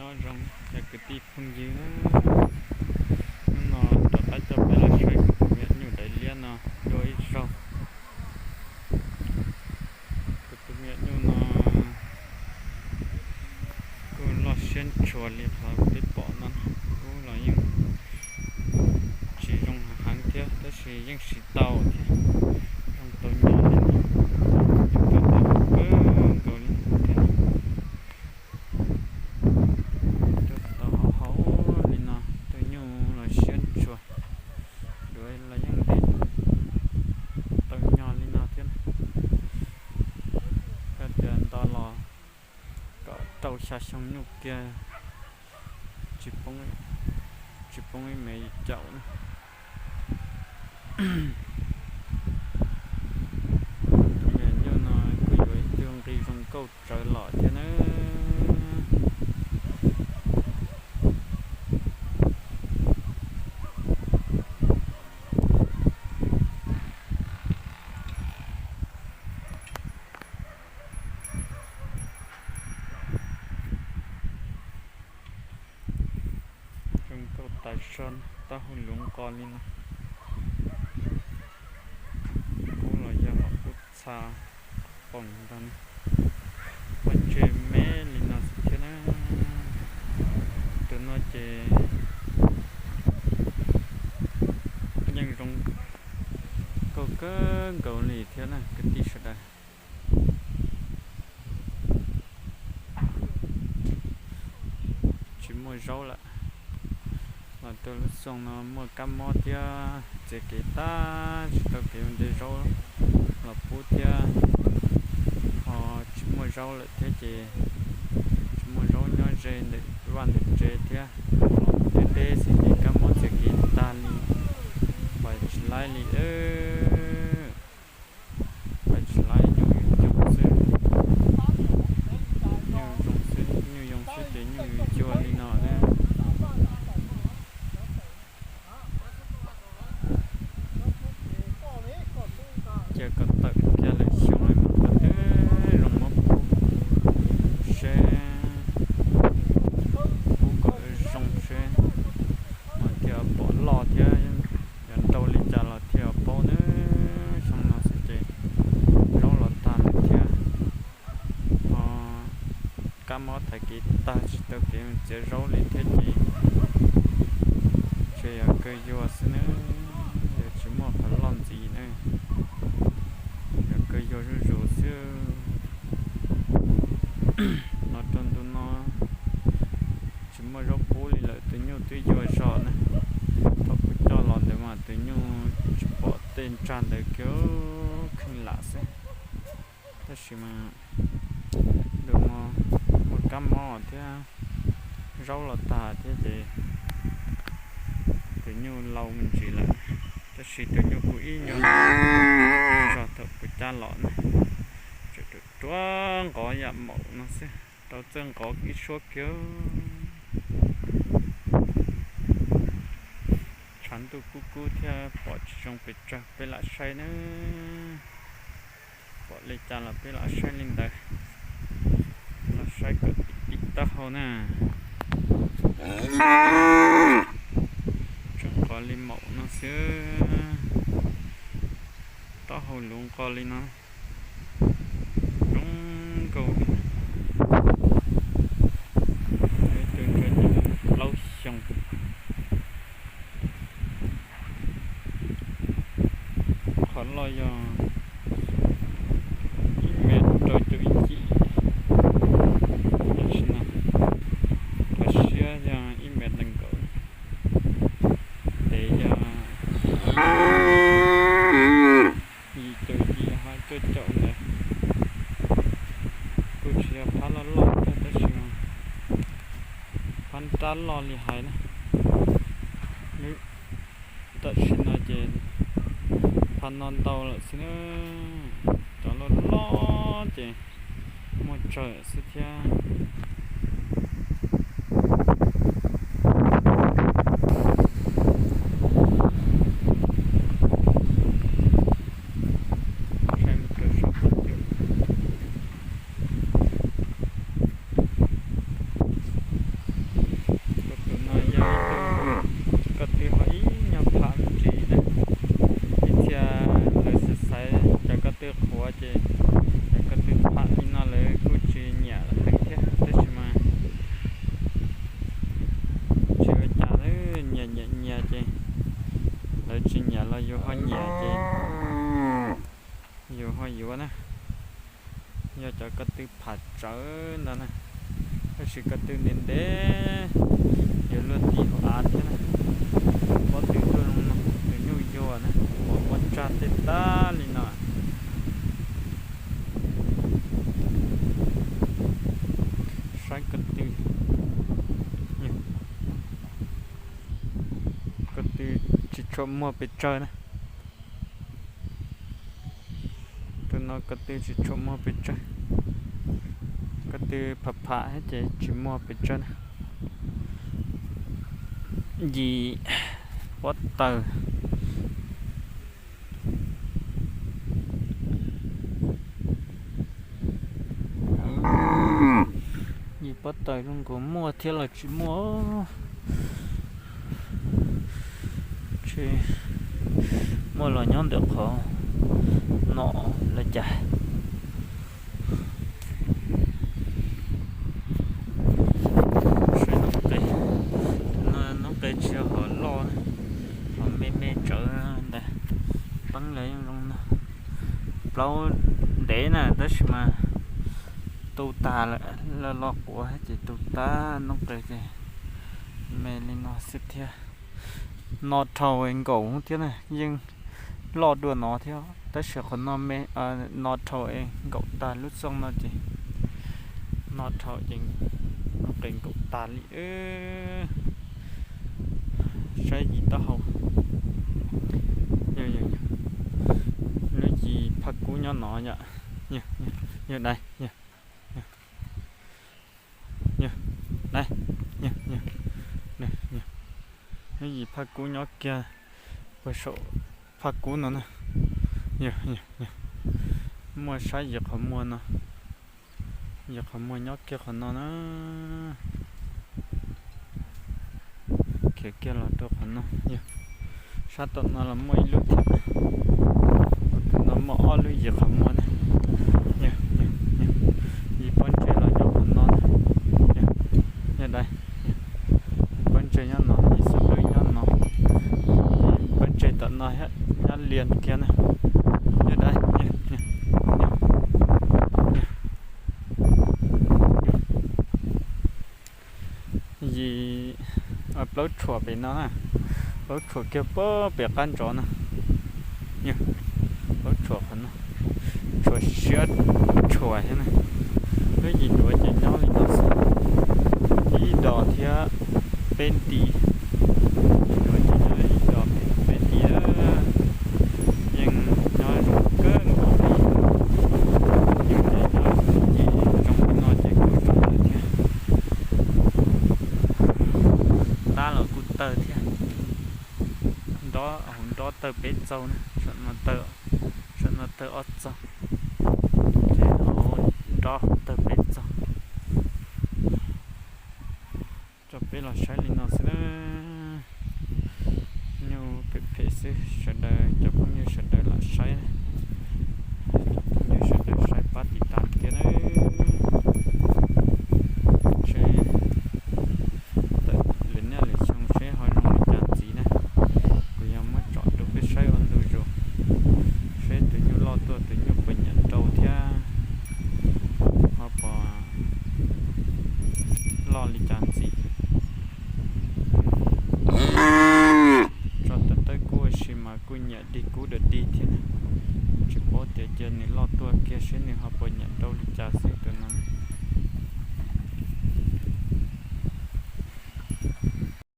Nyob zoo cov kwv tij phooj ywg na, hnub no rov qab coj peb los saib kuv tus me nyuj daim liab no dua ib zaug. Kuv tus me nyuj no kuj loj siab ntshua li qhov peb pom no, kub los yeej tsis zoo heev thiab tab sis yeej siv tau thiab, zoo tau nyob li no, yeej tuaj tau kawg nkaus li thiab. Tuaj tau hauv hauv li no, tus nyuj los siab ntshua, duav los yeej ntev tau nyob li no thiab. Koj tias nto los kom rau xya xyoo nyuj kiag tsis poob ib me caum na. Tus me nyuj no kuj yuav ib tug nqi zoo nkauj tsawv los thiab na. Zoo nkauj tas zog, taub hau luv nqo li no. Kub los yog qhov kub txha poom ntag, pob ntseg me li no xwb thiab na. Tus no ces yeej zoo nkauj kawg nkaus li thiab na kwv tij sawv daws. Tsis muaj zaub lawm, los rau lub xyoo no muaj kab mob thiab txiav kev tag tsis tau kev ua ntej zaub los pub thiab, ho tsis muaj zaub lawm thiab ces tsis muaj zaub nyob ze ntawm vaj ntawm tsev thiab. Deb deb xwb ces kab mob txiav kev tag li, pais tsis laib li. Pais tsis laib, nyuj zoo xwb, nyuj zoo xwb, nyuj zoo xwb ces nyuj yuag li no na. Cia kom tawm kiag lwm xyoo mas koj twb zoo muab pub seb, pub kom zoo seb mas thiaj pom loj thiab, yog nrau li cas los thiaj paub na. Xyoo no xwb ces zaub los tag lawm thiab, ho kab mob thaiv kev tag tsis tau kev txiav zaub li thiab ces tsuas yog kawg yuag xwb na, yuav tsis muaj qhov loj ntxiv na, yog kawg yuag zuj zus xwb. Los rau ntu no tsis muaj zaub pub li lawm, tus nyuj twb yuag zog na. Thaum kuv coj los ntawd mas tus nyuj tsis pom tej ntsag ntawd kiag, kheej lam xwb. Tab sis mas ntu no muaj kab mob thiab zaub los tag thiab ces tus nyuj lau me ntsis lawm, tab sis tus nyuj kuj ib nyuag zog thaum kuv cab los na, tseem ruam ruam nqov yam maum no xwb, rau txawj nqov ib suab kiag. Tshav ntuj kub kub thiab pom tsis zoo pes tsawg, peb lam saib na. Pom li cas los peb lam saib li ntawd, los saib kom tib tib taub hau na. Tseem nqov li maum no xwb, taub hau luv nqo li no, zoo nkauj. Ib tug ntsuag nyoog plaub xyoo, qhov loj yog ib mev rau caum ib cim, tam sim no qhov siab yog ib mev nees nkaum, tes yog yim caum yim ho cuaj caum ntawd. Kuj tsis yog phab loj loj thiab tab sis phab nrab loj li hais na. Tam sim no ces phab no ntau lawm xwb na, cov loj loj ces muaj tsawg xwb thiab. Saib mus rau saum qhov twg. Ces lawv ko tw pham li no lawv kuj tsis nyiam heev thiab, tab sis mas tsis ua cas, nyias nyiam nyias ces lawv tsis nyiam los yus ho nyiam ces yus ho yuav na. Yog cov ko tw pham tsawv ntawd na, tab sis ko tw ntev ntev yuav luag tiv hauv av thiab na. Pob tw tuaj zoo no, tus nyuj yuag na, pom pob tsag tej tag li no. Saib ko tw, ko tw tsis tshua muag pes tsawg na. Tus no ko tw tsis tshua muag pes tsawg, ko tw pham pham thiab ces tsis muag pes tsawg na. Yim pob taws, yim pob taws zoo nkaus muaj thiab los tsis muaj. Tsis muaj los nyob ntawm qhov no los cas. Saib noob qes, noob qes tsis yog hom loj, hom me me tsawv ntag. Peeb lawv yeej zoo no. Plaub ntev na tab sis mas tu tag lawm, loj loj quav ces tu tag, noob qes ces me li no xwb thiab. No dhau nkaum thiab na, yeej loj dua no thiab tab sis qhov no me, no dhau nkaum tag lub xyooj no ces, no dhau ces noob qes nkaum tag li. Saib yim taub hau, lub yim phaj kub nyob no yom. Yog dais, yog dais, lub yim phaj kub nyob kiag puag saum phaj kub no na. Yog, muaj sab yim qhov muag no, yim qhov muag nyob kiag qhov no na. Khiav kiag los rau qhov no, yog sab tom no los muaj ib lub thiab. Tus no muaj ob lub yim qhov muag na. Yim pob ntseg los nyob qhov no na. Yog dais, pob ntseg nyob no, yim xub dawb nyob no, pob ntseg tom no nyob lias kiag na. Yog dais, yim, plaub tshuam pem no na, plaub tshuam kiag puag pem qab ntsov no. Plaub tshuam qhov no, tshuam siab tshuam thiab na. Lub yim duav ces nyob li no xwb, ib dos thiab peb nti. Yim duav ces nyob ib dos peb nti, yeej nyob zoo kawg nkaus li. Yus ces nyob yim zoo li no ces kuj zoo lawm thiab. Tab los kuj tawg thiab. Nrob, hauv nrob tawg peb txaug na, saum no tawg ob txaug, ces hauv nrob tawg peb txaug. Tso peb los saib li no xwb na. Nyuj phem phem xwb, sawv daws cov phooj ywg sawv daws lam saib, cov phooj ywg sawv daws saib pab tiv tas thiab na. Seb tawm lwm niaj lwm xyoo seb ho zoo li cas ntxiv na. Kuv yog muab tsom rau peb saib ua ntu zus, seb tus nyuj loj tuaj tus nyuj puas nyiam rau thiab ho puas loj li cas ntxiv. Tso tawb tawb kub ua si mas kuj nyiam dig kub dawm dig thiab na. Tsis paub tias cia nws loj tuaj kiag seb nws ho puas nyiam rau li cas xwb tus no.